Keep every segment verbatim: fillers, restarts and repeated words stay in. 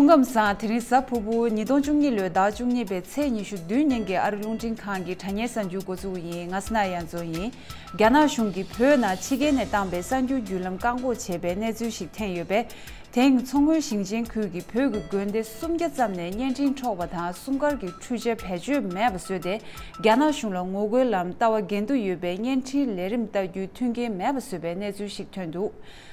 སྐུ་ཁམས་བཟང་། དེ་རིང་གཟའ་ཕུར་བུ་ཉིས་སྟོང་བཅུ་གཉིས་ལོའི་ཟླ་བཅུ་གཉིས་པའི་ཚེས་ཉི་ཤུ་བདུན་ཉིན་གྱི་ཨ་རི་རླུང་འཕྲིན་ཁང་གི་དྲ་བརྙན་གསར་འགྱུར་འགོ་འཛུགས་ཡིན། ང་སི་ན་ཡ་མཚོ་ཡིན། རྒྱ་ནག་གཞུང་གིས་བོད་ནང་ཕྱི་རྒྱལ་ནས་བཏང་པའི་གསར་འགྱུར་བརྒྱུད་ལམ་བཀག་འགོག་བྱས་པའི་གནས་ཚུལ་ཞིག་ཐོན་ཡོད་པས། དེང་མཚོ་སྔོན་ཞིང་ཆེན་ཁུལ་གྱི་བོད་ཀྱི་དགོན་སྡེ་སུམ་བརྒྱ་ཙམ་ནས་བརྙན་འཕྲིན་འཕྲོག་པ་དང་སྲུང་སྐར་གྱི་འཕྲུལ་ཆས་བེད་སྤྱོད་མེད་པ་བཟོས་ཏེ། རྒྱ་ནག་གཞུང་ལ་ངོ་རྒོལ་ལམ་ལྟ་བ་འགལ་འདུ་ཡོད་པའི་བརྙན་འཕྲིན་ལས་རིམ་ལྟ་རྒྱུའི་མཐུན་རྐྱེན་མེད་པ་བཟོས་པའི་གནས་ཚུལ་ཞིག་ཐོན་འདུག་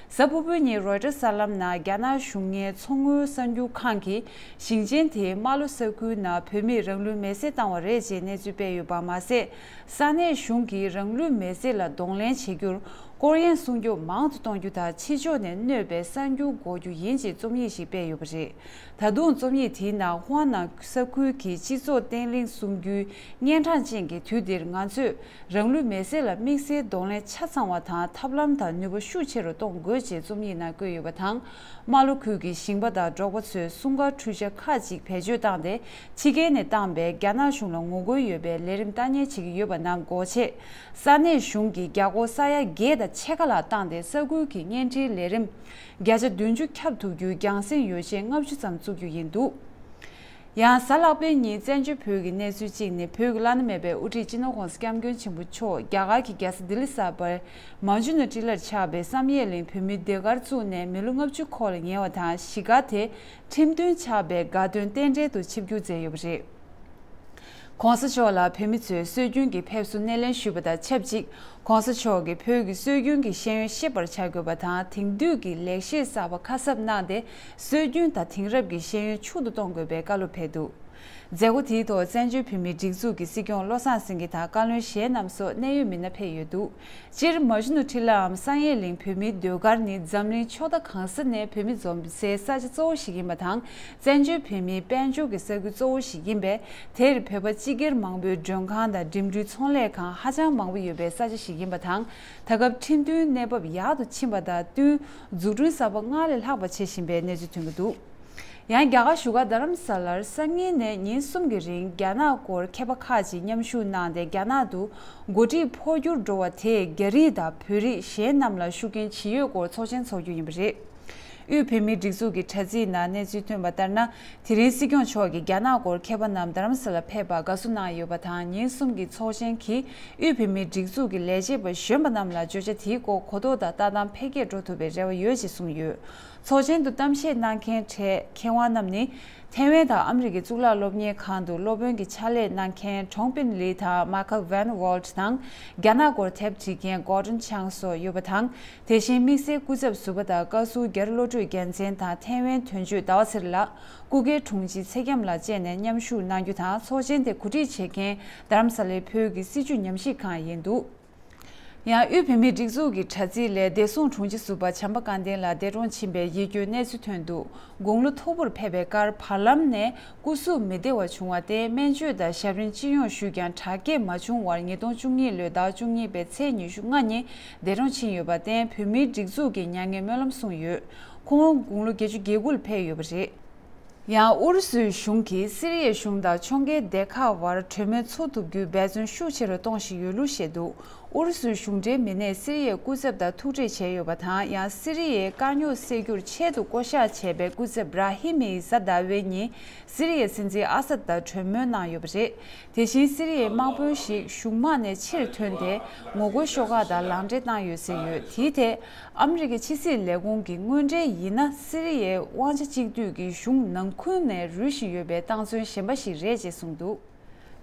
གཟའ་ཕུར་བུའི་ཉིན་རོའི་ཊར་གསར་ལམ་ནང་རྒྱ་ནག་གཞུང་ངོས་མཚོ་སྔོན་གསར་འགྱུར་ཁང་གིས་ཞིང་ཆེན་དེའི་རྨ་ལྷོ་ས་ཁུལ་ནང་བོད་མིས་རང་ལུས་མེར་སྲེག་བཏང་བ་རེད་ཅེས་གནས་ཚུལ་སྤེལ་ཡོད་པ་མ་ཟད། ས་གནས་གཞུང་གིས་རང་ལུས་མེར་སྲེག་ལ་གདོང་ལེན་བྱེད་རྒྱུར་སྐོར་གཡེང་སྲུང་སྐྱོབ་མང་དུ་གཏོང་རྒྱུ་དང་ཕྱི་ཕྱོགས་ནས་གནོད་པའི་གསར་འགྱུར་འགོག་རྒྱུ་ཡིན་ཅེས་རྩོམ་ཡིག་ཞིག་སྤེལ་ཡོད་པ་རེད། ད་དུང་རྩོམ་ཡིག་དེའི་ནང་ཧུའུ་ནན་ས་ཁུལ་གྱི་སྤྱི་ཚོགས་བརྟན་ལྷིང་སྲུང་རྒྱུའི་གཉན་འཕྲང་ཅན་གྱི་དུས་འདིར་ང་ཚོས་རང་ལུས་མེར་སྲེག་ལ་དམིགས་བསལ་གདོང་ལེན་ཆ་ཚང་བ་དང་ཐབས་ལམ་དང་ནུས་པ་ཤུགས་ཆེ་རུ་གཏོང་དགོས་ཅེས་རྩོམ་ཡིག་ནང་བཀོད་ཡོད་པ་དང་། རྨ་ལྷོ་ཁུལ་གྱི་ཞིང་པ་དང་འབྲོག་པ་ཚོས་སྲུང་སྐར་འཕྲུལ་ཆས་ཁག་ཅིག་བེད་སྤྱོད་བཏང་སྟེ། ཕྱི་རྒྱལ་ནས་བཏང་པའི་རྒྱ་ནག་གཞུང་ལ་ངོ་རྒོལ་ཡོད་པའི་ལས་རིམ་ལྟ་ཉན་བྱེད་ཀྱི་ཡོད་པ་རྣམས་འགོག་ཆེད། ས་གནས་གཞུང་གིས་རྒྱ་སྒོར་ས་ཡ་བརྒྱད་དང་ཕྱེད་ཀ་ལྷག་བཏང་སྟེ། ས་ཁུལ་གྱི་བརྙན་འཕྲིན་ལས་རིམ་བརྒྱ་ཆ་བདུན་ཅུ་ཁྱབ་ཐུབ་རྒྱུའི་རྒྱང་སྲིང་ཡོ་བྱད་ལྔ་བཅུ་ཙམ་བཙུགས་རྒྱུ་ཡིན་འདུག་ཡང་གཟའ་ལྷག་པའི་ཉིན་བཙན་བྱོལ་བོད་ཀྱི་གནས་ཚུལ་གཅིག་ནི། བོད་ཀྱི་བླ་ན་མེད་པའི་དབུ་ཁྲིད་སྤྱི་ནོར་༸གོང་ས་༸སྐྱབས་མགོན་ཆེན་པོ་མཆོག་རྒྱ་གར་གྱི་རྒྱལ་ས་ལྡི་ལི་གསར་པར་མཱ་ཇུ་ནི་ཊི་ལར་ཆགས་པའི་བསམ་ཡས་གླིང་བོད་མིའི་ཟློས་གར་བཙུགས་ནས་མི་ལོ་ལྔ་བཅུ་འཁོར་ལ་ཉེ་བ་དང་། གཞིས་སྒར་དེ་ཁྲིམས་མཐུན་ཆགས་པའི་དགའ་སྟོན་རྟེན་འབྲེལ་དུ་ཆིབས་བསྒྱུར་མཛད་ཡོད་པ་རེད། ༸གོང་ས་མཆོག་ལ་བོད་མི་ཚོས་སྲོལ་རྒྱུན་གྱི་ཕེབས་བསུ་སྣེ་ལེན་ཞུས་པ་དང་ཆབས་ཅིག ༸གོང་ས་མཆོག་གིས་བོད་ཀྱི་སྲོལ་རྒྱུན་གྱི་ཤེས་ཡོན་ཤེས་པར་བྱ་དགོས་པ་དང་། དེང་དུས་ཀྱི་ལེགས་བཤད་གསར་པ་ཁ་གསབ་གནང་སྟེ། སྲོལ་རྒྱུན་དང་དེང་རབས་ཀྱི་ཤེས་ཡོན་ཕྱུག་ཏུ་གཏོང་དགོས་པའི་བཀའ་སློབ་ཕེབས་འདུག་མཛད་སྒོ་དེའི་ཐོག་བཙན་བྱོལ་བོད་མིའི་སྒྲིག་འཛུགས་ཀྱི་སྲིད་སྐྱོང་བློ་བཟང་སེང་གེ་དང་བཀའ་བློན་གཞན་རྣམས་སོགས་གནད་ཡོད་མི་སྣ་ཕེབས་ཡོད་འདུག་སྤྱིར་མཱ་ཇུ་ནུ་ཊི་ལའམ་བསམ་ཡས་གླིང་བོད་མིའི་ཟློས་གར་ནི་འཛམ་གླིང་ཕྱོགས་མཐའ་གང་ས་ནས་བོད་མི་འཛོམས་སའི་ས་ཆ་གཙོ་བོ་ཞིག་ཡིན་པ་དང་། བཙན་བྱོལ་བོད་མིའི་དཔལ་འབྱོར་གྱི་ས་ཁུལ་གཙོ་བོ་ཞིག་ཡིན་པས། དེར་བོད་པ་སྤྱི་སྒེར་མང་པོའི་མགྲོན་ཁང་དང་འགྲིམ་འགྲུལ་ཚོང་ལས་ཁང་ཧ་ཅང་མང་པོ་ཡོད་པའི་ས་ཆ་ཞིག་ཡིན་པ་དང་། ད་སྐབས་ཁྲིམས་མཐུན་གནས་བབ་ཡག་ཏུ་ཕྱིན་པ་དང་བསྟུན། འཛུགས་སྐྲུན་གསར་པ་སྔར་ལས་ལྷག་པ་བྱེད་བཞིན་པའི་གནས་ཚུལ་ཐོན་གྱི་འདུག་ཡང་རྒྱ་གར་བཞུགས་སྒར་རྡ་རམ་ས་ལར་སང་ཉིན་ནས་ཉིན་གསུམ་གྱི་རིང་རྒྱ་ནག་སྐོར་མཁས་པ་ཁག་ཅིག་མཉམ་ཞུགས་གནང་སྟེ། རྒྱ་ནག་ཏུ་འགོ་ཁྲིད་འཕོ་འགྱུར་འགྲོ་བ་དེས་རྒྱ་རིགས་དང་བོད་རིགས་གཞན་རྣམས་ལ་ཤུགས་རྐྱེན་ཇི་ཡོད་སྐོར་ཚོགས་ཆེན་འཚོགས་རྒྱུ་ཡིན་པ་རེད། དབུས་བོད་མིའི་སྒྲིག་འཛུགས་ཀྱི་དྲ་ཚིགས་ནང་གནས་ཚུལ་ཐོན་པ་ལྟར་ན། དེ་རིང་སྲིད་སྐྱོང་མཆོག་གིས་རྒྱ་ནག་སྐོར་མཁས་པ་རྣམས་རྡ་རམ་ས་ལ་ཕེབས་པར་དགའ་བསུ་གནང་ཡོད་པ་དང་། ཉིན་གསུམ་གྱི་ཚོགས་ཆེན་གྱིས་དབུས་བོད་མིའི་སྒྲིག་འཛུགས་ཀྱི་ལས་བྱེད་པ་གཞོན་པ་རྣམས་ལ་བརྗོད་བྱ་དེའི་སྐོར་གོ་རྟོགས་དང་ལྟ་སྟངས་འཕེལ་རྒྱས་འགྲོ་ཐུབ་པའི་རེ་བ་ཡོད་ཅེས་གསུངས་ཡོད། ཚོགས་ཆེན་དུ་གཏམ་བཤད་གནང་མཁན་གྲས་མཁས་དབང་རྣམས་ནི། ཐའེ་ཝན་དང་ཨ་མི་རི་ཀའི་གཙུག་ལག་སློབ་གཉེར་ཁང་དུ་སློབ་དཔོན་གྱི་ཕྱག་ལས་གནང་མཁན་ཀྲོང་པིན་ལི་དང་མཱ་ཁལ་ཝན་ཝོལ་ཊི་དང་། རྒྱ་ནག་སྐོར་དེབ་བྲིས་མཁན་གོ་ཏོན་ཆང་སོགས་ཡོད་པ་དང་། དེ་བཞིན་དམིགས་བསལ་སྐུ་ཚབ་ཟུར་པ་དང་བཀའ་ཟུར་རྒྱ་རི་བློ་གྲོས་རྒྱལ་མཚན་དང་ཐའེ་ཝན་དོན་གཅོད་ཟླ་བ་ཚེ་རིང་ལགས། སྐུ་སྒེར་དྲུང་ཆེ་ཚེ་རྒྱམ་ལགས་བཅས་ནས་མཉམ་ཞུགས་གནང་རྒྱུ་དང་། ཚོགས་ཆེན་དེ་གོ་སྒྲིག་བྱེད་མཁན་རྡ་རམ་ས་ལའི་བོད་ཀྱི་སྲིད་བྱུས་ཉམས་ཞིབ་ཁང་ཡིན་འདུག་ཡང་དབུས་བོད་མིའི་སྒྲིག་འཛུགས་ཀྱི་དྲ་ཚིགས་ལས་བདེ་སྲུང་དྲུང་ཆེ་ཟུར་པ་བྱམས་པ་དཀར་ལྡན་ལགས་འདས་གྲོངས་ཕྱིན་པའི་ཡིད་སྐྱོའི་གནས་ཚུལ་ཐོན་འདུག་དགུང་ལོ་མཐོ་པོར་ཕེབས་པའི་ཁར་བར་ལམ་ནས་སྐུ་གཟུགས་མི་བདེ་བ་བྱུང་བར་བརྟེན། སྨན་བཅོས་དང་ཞབས་རིམ་ཅི་ཡོང་ཞུས་ཀྱང་དྲག་སྐྱེད་མ་བྱུང་བར་ཉིས་སྟོང་བཅུ་གཉིས་ལོའི་ཟླ་བཅུ་གཉིས་པའི་ཚེས་ཉི་ཤུ་ལྔ་ཉིན་འདས་གྲོངས་ཕྱིན་ཡོད་པར་བརྟེན། བོད་མིའི་སྒྲིག་འཛུགས་ཀྱིས་མྱ་ངན་སྨོན་ལམ་གསུངས་ཡོད། ཁོང་དགུང་ལོ་བརྒྱད་ཅུ་གྱ་དགུ་ལ་ཕེབས་ཡོད་པ་རེད། ཡང་ཨུ་རུ་སུའི་གཞུང་གིས་སི་རི་ཡའི་གཞུང་དང་ཕྱོགས་འགལ་སྡེ་ཁག་དབར་གྲོས་མོལ་འཚོགས་ཐུབ་རྒྱུའི་འབད་བརྩོན་ཤུགས་ཆེ་རུ་གཏོང་བཞིན་ཡོད་ལུགས་བཤད་འདུག་ཨུ་རུ་སུའི་གཞུང་འབྲེལ་མི་སྣས་སི་རི་ཡའི་སྐུ་ཚབ་དང་ཐུག་འཕྲད་བྱས་ཡོད་པ་དང་། ཡང་སི་རི་ཡའི་དཀའ་རྙོག་སེལ་རྒྱུར་ཆེད་དུ་བསྐོ་གཞག་བྱས་པའི་སྐུ་ཚབ་ར་ཧི་མིས་གཟའ་ཟླ་བའི་ཉིན་སི་རི་ཡའི་སྲིད་འཛིན་ཨ་སད་དང་གྲོས་མོལ་གནང་ཡོད་པ་རེད། དེ་བཞིན་སི་རི་ཡའི་དམག་དཔོན་ཞིག་གཞུང་དམག་ནས་ཕྱིར་ཐོན་ཏེ་ངོ་རྒོལ་ཤོག་ཁག་དང་ལག་འབྲེལ་བཏང་ཡོད་ཟེར་ཡོད། དེའི་ཐད། ཨ་མི་རི་ཀའི་ཕྱི་སྲིད་ལས་ཁུངས་ཀྱིས་དངོས་འབྲེལ་ཡིན་ན་སི་རི་ཡའི་དབང་ཆ་གཅིག་སྡུད་ཀྱིས་གཞུང་ནང་ཁུལ་ནས་རུལ་བཞིན་ཡོད་པའི་སྟངས་འཛིན་གཞན་པ་ཞིག་རེད་ཅེས་གསུངས་འདུག་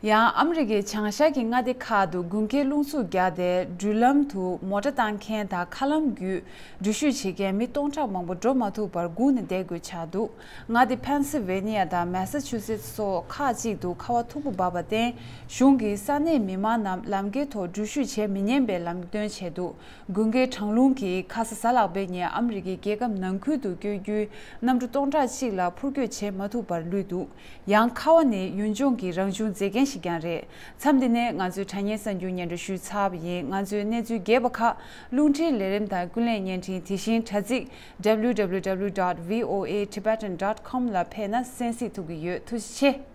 ཡང་ཨ་མི་རི་ཀའི་བྱང་ཤར་གྱི་མངའ་སྡེ་ཁག་ཏུ་དགུན་ཁའི་རླུང་འཚུབ་རྒྱག་སྟེ། འགྲུལ་ལམ་དུ་མོ་ཊ་བཏང་མཁན་དང་མཁའ་ལམ་བརྒྱུད་འགྲུལ་བཞུད་བྱེད་མཁན་མི་སྟོང་ཕྲག་མང་པོ་འགྲོ་མ་ཐུབ་པར་སྒུག་ནས་བསྡད་དགོས་ཆགས་འདུག་མངའ་སྡེ་ཕེན་སི་ཝེ་ནི་ཡ་དང་མེ་ས་ཆུ་སེ་སོགས་ཁག་ཅིག་ཏུ་ཁ་བ་མཐུག་པོ་འབབ་པར་བརྟེན། གཞུང་གིས་ས་གནས་མི་མང་རྣམས་ལམ་ཁའི་ཐོག་འགྲུལ་བཞུད་བྱེད་མི་ཉན་པའི་ལམ་སྟོན་བྱས་འདུག་དགུན་ཁའི་གྲང་རླུང་གིས་ཁ་ས་གཟའ་ལྷག་པའི་ཉིན་ཨ་མི་རི་ཀའི་རྒྱལ་ཁབ་ནང་ཁུལ་དུ་བསྐྱོད་རྒྱུའི་གནམ་གྲུ་སྟོང་ཕྲག་གཅིག་ལ་འཕུར་སྐྱོད་བྱེད་མ་ཐུབ་པར་ལུས་འདུག་ཡང་ཁ་བ་ནི་ཡུལ་ལྗོངས་ཀྱི་རང་བྱུང་མཛེས་རྒྱན་ཞིག་ཀྱང་རེད། མཚམས་འདི་ནས་ང་ཚོའི་དྲ་བརྙན་གསར་འགྱུར་སྙན་སྒྲོན་ཞུས་ཚར་བ་ཡིན། ང་ཚོའི་གནས་ཚུལ་རྒྱས་པ་ཁག་རླུང་འཕྲིན་ལས་རིམ་དང་ཀུན་གླེང་བརྙན་འཕྲིན། དེ་བཞིན་དྲ་ཚིགས་W W W dot V O A Tibetan dot com ལ་ཕེབས་ན་གསན་གཟིགས་ཐུབ་ཀྱི་ཡོད། ཐུགས་རྗེ་ཆེ།